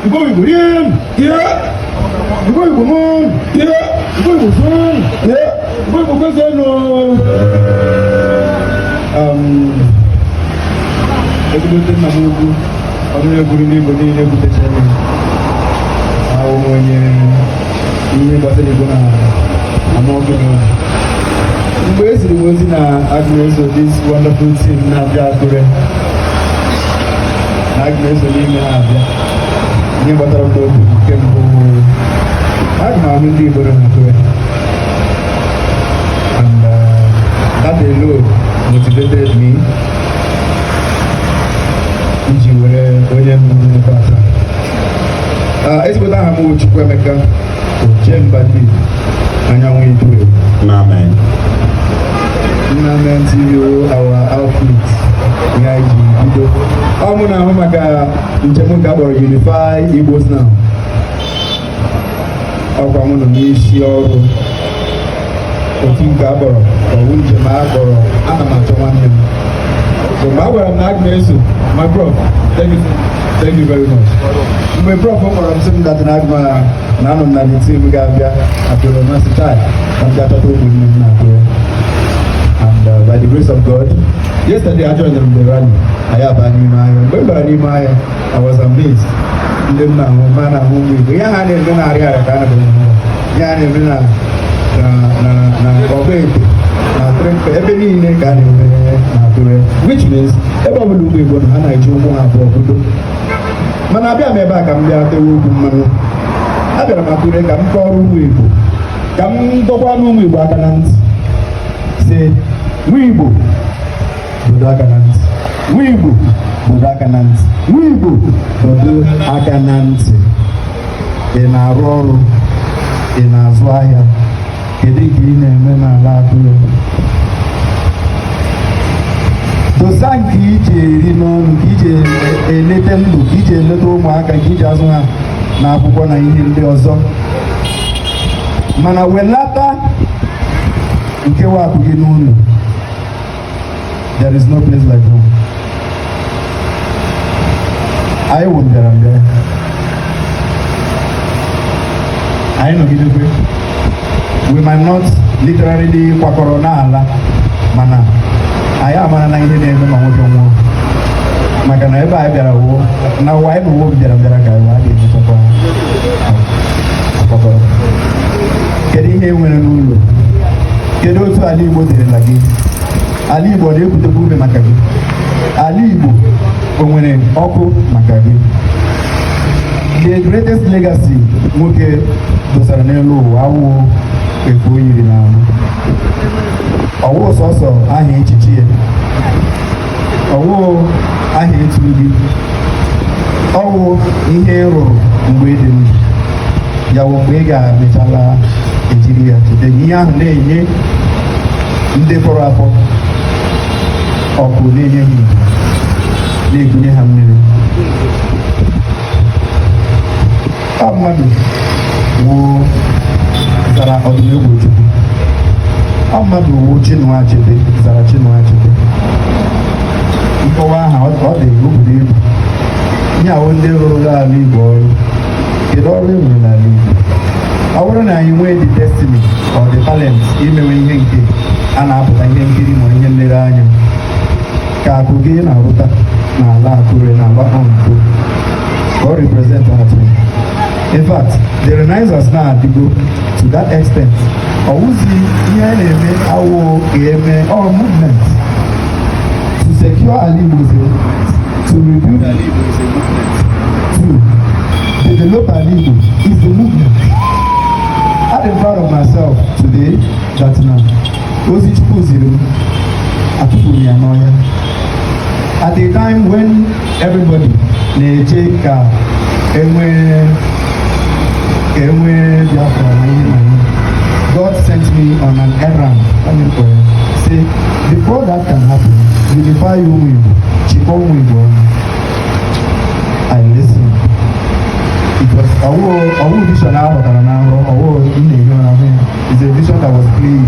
Igbo Igbo rie. Igbo Igbo mụ. Igbo Igbo fún. Igbo Igbo kwezuenu. Ezigbote nna m ukwu, ọnụ na-ekwuru ndị Igbo niile kwutechara m. Ahụ m onye ihe gbasara Igbo na ama ọkụ n'obi. Mgbe e ziri m ozi na aga m eso this wonderful team na-abịa Akure, na aga m eso n'ime ha abịa, ihe gbatara m n'obi nke mbụ, aga m ahụ ndị Igbo nọ n'Akure, and that alone motivated me iji were onye nọ n'ebe a taa. Ezigbote aha m bụ Chukwuemeka Ojemba ndị Igbo, Anyanwụ Idu. Amen. Nnamen TV wụ our outfit, ihe anyị ji bido. Ọ mụ na-ahụ maka njem nke akpọrọ Unify Igbos Now. Ọkwa mụ nọ n'isi ọrụ otu nke akpọrọ ọwụ njem a kpọrọ Ana M Achọ Nwanne M. So mgbe a gwara m na aga m eso, my prof, thank you, thank you very much. Mgbe prof kpọrọ m sị m that na aga m na anọ m na the team ga-abịa Akure, masị chai ka m bịa chọta ụmụnne m na Akure. And by the grace of God, yesterday I joined the rally. Anyị aba n'ime ahịa. Mgbe m bara n'ime ahịa, I was amazed. Ndị m na-ahụ ma na-ahụ ụmụ Igbo, ihe ha na-eme na Arịarịa ka a na ihe ha na-eme na Ọbaete na Trempe, ebe niile ka a na-eme na Akure, which means ebe ọbụla ụmụ Igbo nọ, ha na-eji ụkwụ ha abụọ bido. Mana abịa m ebe a ka m bịa tewe okwu mmanụ. Abịara m Akure ka m kọọrọ ụmụ Igbo, ka m dọkwa n'ụmụ Igbo aka na ntị, sị nwa Igbo dodo aka na ntị, nwa Igbo dodo aka na ntị, nwa Igbo dodo aka na ntị. Ị na-arụ ọrụ, ị na-azụ ahịa, kedu nke ị na-eme n'ala Akure? Dosa nke iji eri n'ọnụ, nke iji elete ndụ, nke iji eleta ụmụaka, nke iji azụ ha n'akwụkwọ na ihe ndị ọzọ, mana welata nke wakụ gị n'ụlọ. There is no place like home. Anyị wụ mbịarambịa, anyị nọgidekwe. We might not literally kwakọrọ n'ala, mana anyị amara na ihe na-eme ma nwoke nwụọ, maka na ebe anyị bịara wụọ na ụwa anyị bụ mbịarambịara ka anyị ga-emechakwa akwakọrọ. Kedu ihe nwere n'ụlọ? Kedu otu ala Igbo dịrịla gị? Ala Igbo ọ na-ekutekwa ume maka gị? Ala Igbo o nwere ọkụ maka gị? The greatest legacy nwoke dosara n'elu ụwa awụ efe o yiri n'ahụ, ọwụ sọsọ aha echichi ya, ọwụ aha eturu gị, ọwụ ihe ị rụrụ mgbe ị dị ndụ ya, wụ mgbe ị ga-emechala ejiri ya cheta gị. Ihe ahụ na-enye ndị fọrọ afọ ọkụ, na-enye ha ìhè, na-ekunye ha mmiri. Ọ mmadụ wụ zara Ọdụmegwu Ojukwu, ọ mmadụ wụ Chinua Achebe zara Chinua Achebe. Nkọwa aha ọ dị o buru ibu. Ihe ahụ ndị rụrụ ala Igbo ọrụ, kedu ọrụ e nwere n'ala Igbo? Ọ bụrụ na anyị nwee the destiny or the talent imewe ihe nke a na-apụta ihe nkiri ma ihe nlereanya ka akụ gị na-arụta n'ala Akure, n'ala Ondo, ka ọ represent atụ. In fact, the Renaissance na-adịgo to that extent. Ọwụzi ihe a na-eme awụ ka eme all movement to secure ala Igbo is a movement, to rebuild ala Igbo is a movement, to develop ala Igbo is a movement. I am proud of myself today that na ozi Chukwu ziri m atụpụrụ ya n'ọhịa at a time when everybody na-eche ka enwee Biafra na ihe na ihe. God sent me on an errand. Let me put it. Say, before that can happen, unify ụmụ Igbo, chịkọọ ụmụ Igbo ọnụ. I listen. It was ọwụ vision a ghọtara na nrọ, ọwụ m na-ehi ụra hụ ya. It's a vision that was playing,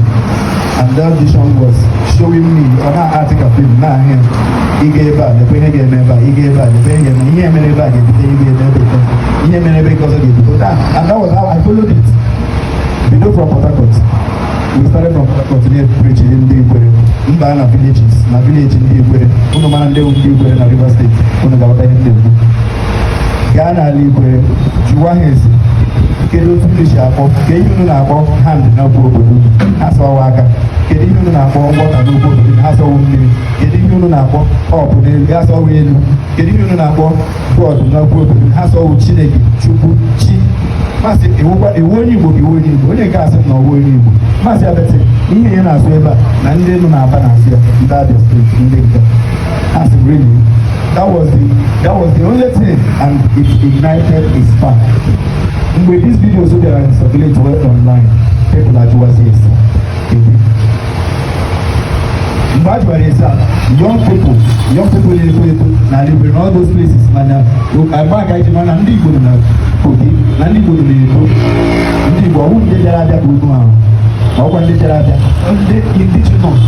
and that vision was showing me, ọ na-atị ka film na-ahụ ya. Ịga ebe a, lekwa ihe ga-eme ebe a. Ịga ebe a, lekwa ihe ga-eme. Ihe mere ebe a ga-ebute ihe ga-eme ebe. ọzọ ga-ebido taa. And that was how I followed it. Bido from Port Harcourt. We started from Port Harcourt na-preach ndị Ikwere mba na villages, na village ndị Ikwere. Unu mara ndị ndị Ikwere na Rivers State, unu ga-aghọta ihe m na-ekwu. Gaa n'ala Ikwere, jụwa ha ese, kedu otu unu si akpọ, ka ihe unu na-akpọ hand n'okwu obodo unu? Ha sọwa aka. Kedu ihe unu na-akpọ water n'okwu obodo unu? Ha sọwa mmiri. Kedu ihe unu na-akpọ up n'elu? Ha sọwa elu. Kedu ihe unu na-akpọ God n'okwu obodo unu? Ha sọwa Chineke, Chukwu, Chi. Masị iwukwa iwu onye Igbo bụ iwu onye Igbo. Onye nke asị m na ọwụ onye Igbo, masị abịatị ihe ya na-asụ ebe a na ndị nọ na-aba na-asụ ya, ndị Abia State, ndị nke ha sị, really? That was the only thing, and it ignited a spark. Mgbe these videos bịara circulate well online, people ajụwazi ese kedu. Mgbe a jụwara ese a, young people na-eto eto n'ala Igbo na all those places, mana agba ka iji mana ndị Igbo nọ na Kogi, na ndị Igbo nọ n'Edo, ndị Igbo ọwụ ndị bịara abịa bụ ugwu ahụ, ọkwa ndị bịara abịa, ndị indigenous,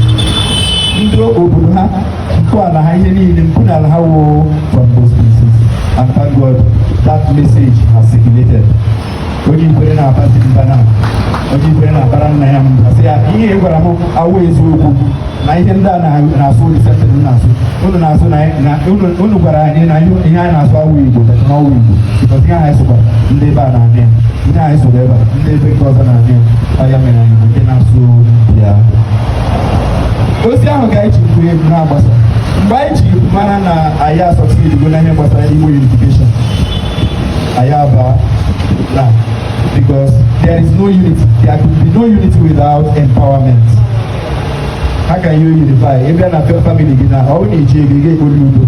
ndị obodo ha, ntọala ha, ihe niile, mpụnala ha wụ from those places. And thank God that message has circulated. Onye Ikwere na-abazi mba na onye Ikwere na-abara nna ya mba, sị ya ihe ị gwara m awụ eziokwu, na ihe ndị a na-asụ reception m na-asụ, unu na-asụ na unu gwara anyị na ihe anyị na-asụ awụ Igbo, but na ọwụ Igbo, because ihe anyị sụkwara ndị ebe a na-anị ya, ihe anyị sụrụ ebe a, ndị ebe nke ọzọ na-anị ya. Ọ ya mere anyị bụ ndị na-asụ ya. Ozi ahụ ka anyị ji kwuo egwu na-agbasa. Mgbe anyị ji mara na anyị asọtiligo na ihe gbasara Igbo unification, anyị aba na, because there is no unity, there could be no unity without empowerment. How can you unify? Ị bịa na family gị na ọ bụrụ na iji ego, ị ga-ekpori udo.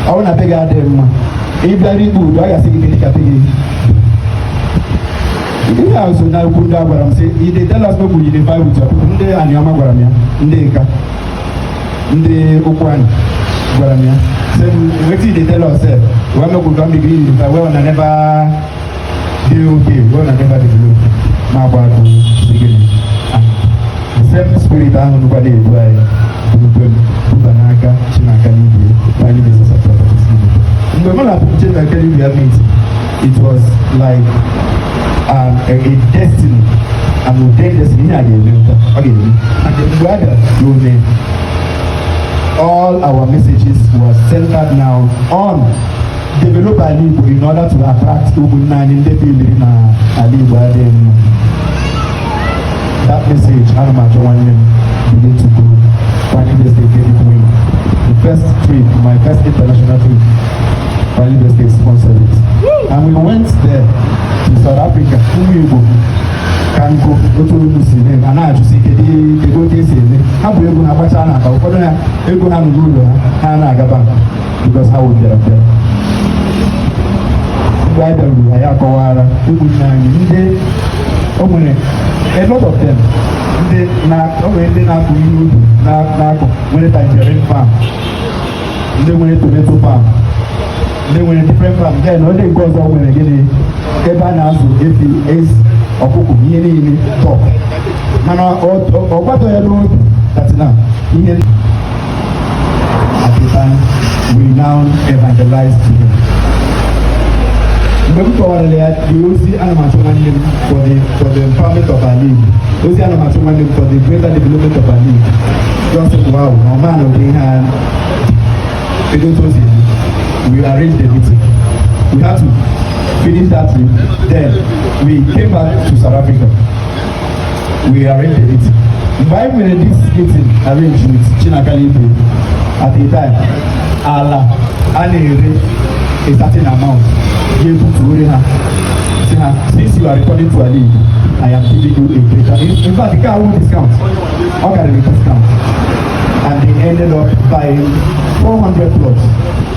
Ọ bụrụ na be gị adịghị mma, ị bịara ikpe udo, a ga-asị gị, gịnị ka be gị? Ihe a so na okwu ndị a gwara m, sị, "You dey tell us make we unify with your people." Ndị Aniọma gwara m ya, ndị Ika, ndị Ụkwụanị gwara m ya, sị m, "Wetin you dey tell us sef? We make we come begin unify wey una never dey okay, wey una never develop." Ma gba akụ sị gịnị? The same spirit ahụ nụkwa na-edu anyị burukwe m buba n'aka Chinaka n'igwe Pioneer Business and Properties Limited. Mgbe mụ na Chinaka n'igwe ya meet, it was like a destiny, an ordained destiny. Ihe a ga-eme nta, ọ ga-eme. And mgbe a bịara ya, ome. All our messages were centered now on develop ala Igbo in order to attract ụmụnne anyị ndị biliri na ala Igbo adịghị mma. That message, ana m achọ nwanne m, begin to grow. Finally, they gave it wing. The first trip, my first international trip, finally the state sponsored it and we went there to South Africa. Ụmụ Igbo ka nkụ otu olu si eme a na-ajụsi, kedu kedu otu esi eme? Ha bụ ego ha gbachaa n'akpa, ụfọdụ ha ego ha nọ n'ụlọ ha, ha na-aga bank because ha wụ bịara bịara. Mgbe anyị bịaruru, anyị akọwara ụmụnne anyị ndị o nwere, a lot of them, ndị na o nwere ndị na-akụ ihe ubi, na-akụ, nwere tangerine farm, ndị nwere tomato farm, ndị nwere different farm. Then onye nke ọzọ nwere gịnị, ebe a na-azụ efi, ezi, ọkụkọ, ihe niile tọ, mana ọ gbatọ ya n'obi that na ihe. At the time we now evangelize to him, mgbe m kọwarala ya the ozi ana m achọ nwanne m for the empowerment of our league, ozi ana m achọ nwanne m for the greater development of our league, just wow, na ọma na ụdị ihe a, kedu otu o si eme? We arranged a meeting. We had to finish that trip, then we came back to South Africa. We arranged a meeting. Mgbe anyị nwere this meeting arranged with Chinaka Ibe, at the time ala a na-ere a certain amount, ya ebutuore ha, si ha, "Since you are returning to ala Igbo, I am giving you a greater," in fact, nke awụ discount, ọ karịrị discount, and they ended up buying 400 plots.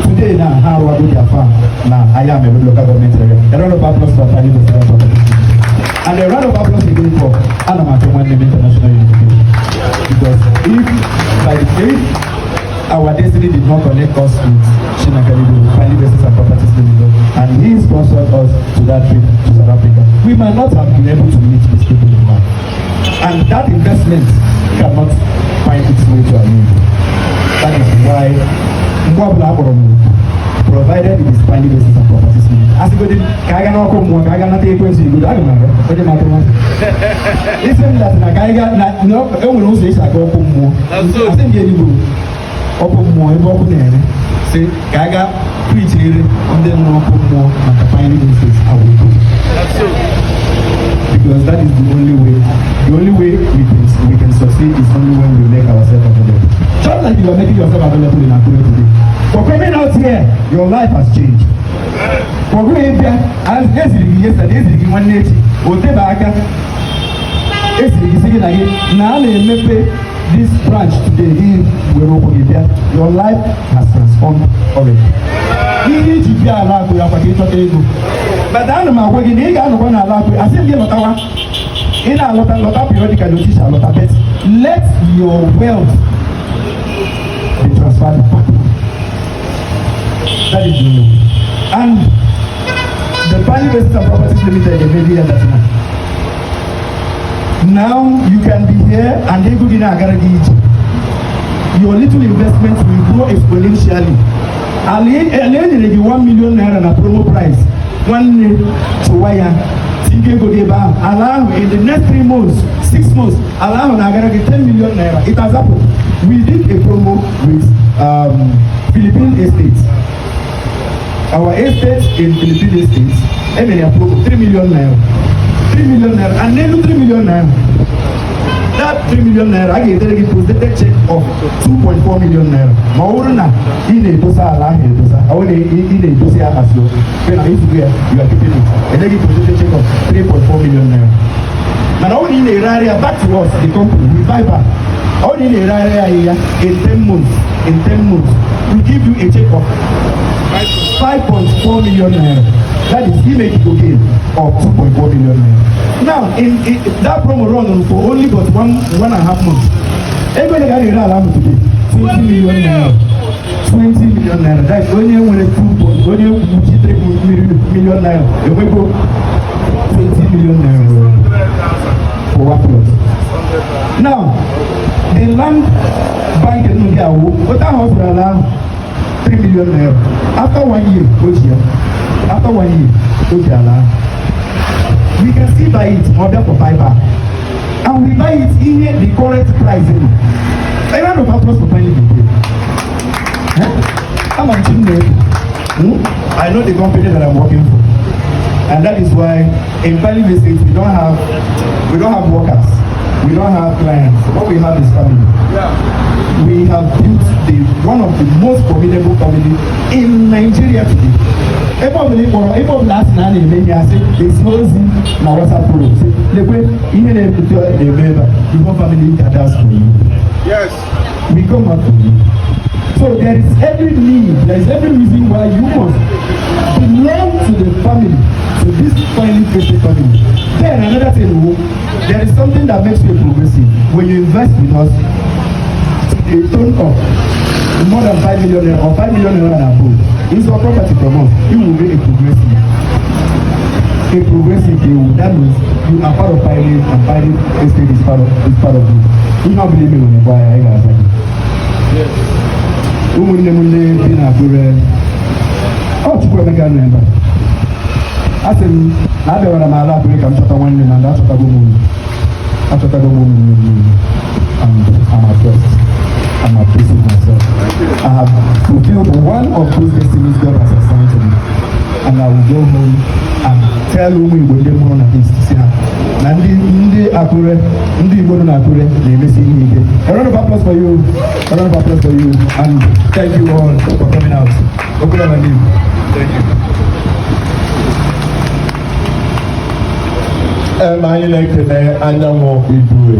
Today now, ha arụwago their farm na Ayamelum Local Government Area. A round of applause for Atani Bosara. And a round of applause again for Anamacho Nwanne International Unification, because if by the if our destiny did not connect us with Chinaka Ibe, Finally Business and Properties Limited, and he sponsored us to that trip to South Africa, we might not have been able to meet these people in life. And that investment cannot find its way to our need. That is why mgbe ọbụla akpọrọ m oku, provided it is Finally Business and Properties Limited, asị Isigodi ka aga n'ọkụ mmụọ, ka aga nata ekwensu igodo, aga m aga. Onye m atụ nwata isi m that na ka anyị ga na e nwere ụzọ esi aga ọkụ mmụọ, asị m gị enigbo ọkụ mmụọ ebe ọkụ na-ere, si ka aga preachere ndị nọ n'ọkụ mmụọ maka Pine Estate, I will go, because that is the only way. The only way we can succeed is only when we make ourselves available, just like you are making yourself available in Akure today. For coming out here, your life has changed. For going bịa, eziri gị yesterday, eziri gị nwanne echi, o tebe aka esiri gị, sị gị na gị na a na-emepe this branch today, gị were ụkwụ gị bịa. Your life has transformed already. Ihe iji bịa ala Akure akwa ka ịchọta ego, but ana m agwa gị na ị ga-anọkwa n'ala Akure. Asị m gị lọtawa, ị na-alọta, lọta periodically otu isi alọta, but let your wealth be transferred back. That is the only way. And the Pine Estates and Properties Limited emebi ya that now you can be here and ego gị na-agara gị ije. Your little investment will grow exponentially. Ala e nyere gị 1 million naira na promo price, nwanne, chụwa ya, tinye ego gị ebe ahụ. Ala ahụ, in the next 3 months, 6 months, ala ahụ na-agara gị 10 million naira. It has happened. We did a promo with Philippine Estate, our estate in Philippine Estate. Emere ya promo 3 million naira, 3 million naira, and n'elu 3 million naira, that 3 million naira, a ga-edere gị postdated check of 2.4 million naira ma ọ bụrụ na ị na-edosa ala ahụ edosa. Ọ bụrụ na ị na-edosa ya as your na ifugo ya, you are keeping it, ede gị postdated check of 3.4 million naira. Mana ọ bụrụ na ị na-eregharị ya back to us, the company, we buy back. Ọ bụrụ na ị na-eregharị ya ya in 10 months, in 10 months we give you a check of 5.4 million naira. That is, he make a gain of 2.4 million naira. Now, in that promo run for only but 1.5 months. Ego ole ka a na-ere ala ahụ today? 20 million naira. 20 million naira. That is, onye nwere 2 point, onye ji 3 million naira enwego 20 million naira for one plot. Now, the land bank nke awụ otu ahụ ọ zụrụ ala ahụ 3 million naira. After one year, o ji ya. After one year, o ji ala ahụ. We can still buy it ma ọ bịa for buyback. And we buy it ihe the current price nọ. A round of applause for Pine Leaf. Ama m chi m na-efu. I know the company that I'm working for. And that is why in Pine Leaf Estate we don't have workers. We don't have clients. What we have is family. We have built the one of the most formidable family in Nigeria today. Ebe ọbụla ị kpọrọ, ebe ọbụla a sị na a na-eme ihe, asị esi ozi na WhatsApp group, sị lekwe ihe na-eme na-eme ebe a, the whole family gathers for you. We come out for you. So there is every need, there is every reason why you must belong to the family, to this finely created family. Then another thing, wo, there is something that makes you a progressive. When you invest with us, to the tune of more than 5 million naira or 5 million naira and above, is your property from us, you will be a progressive. A progressive, you, that means you are part of Pioneer and Pioneer Estate is part of you. Ihe ọ bụla ime nwere gwa ya, ị ga-aza gị. Ụmụnne m ndị bi na Akure, ọ Chukwuemeka nọ ebe a. Asị m na abịawara m ala Akure ka m chọta nwanne m, and achọtago m unu, achọtago m ụmụnne m niile, and I'm at rest. I'm at peace with myself. I have fulfilled one of those destinies God has assigned to me, and I will go home and tell ụmụ Igbo ndị mụrụ na East, si ha na ndị Akure, ndị Igbo nọ na Akure na-emesi ihe ike. A round of applause for you. A round of applause for you, and thank you all for coming out. Okwulama ndị Igbo. Thank you. Anyị na-ekele Anyanwụ Idue.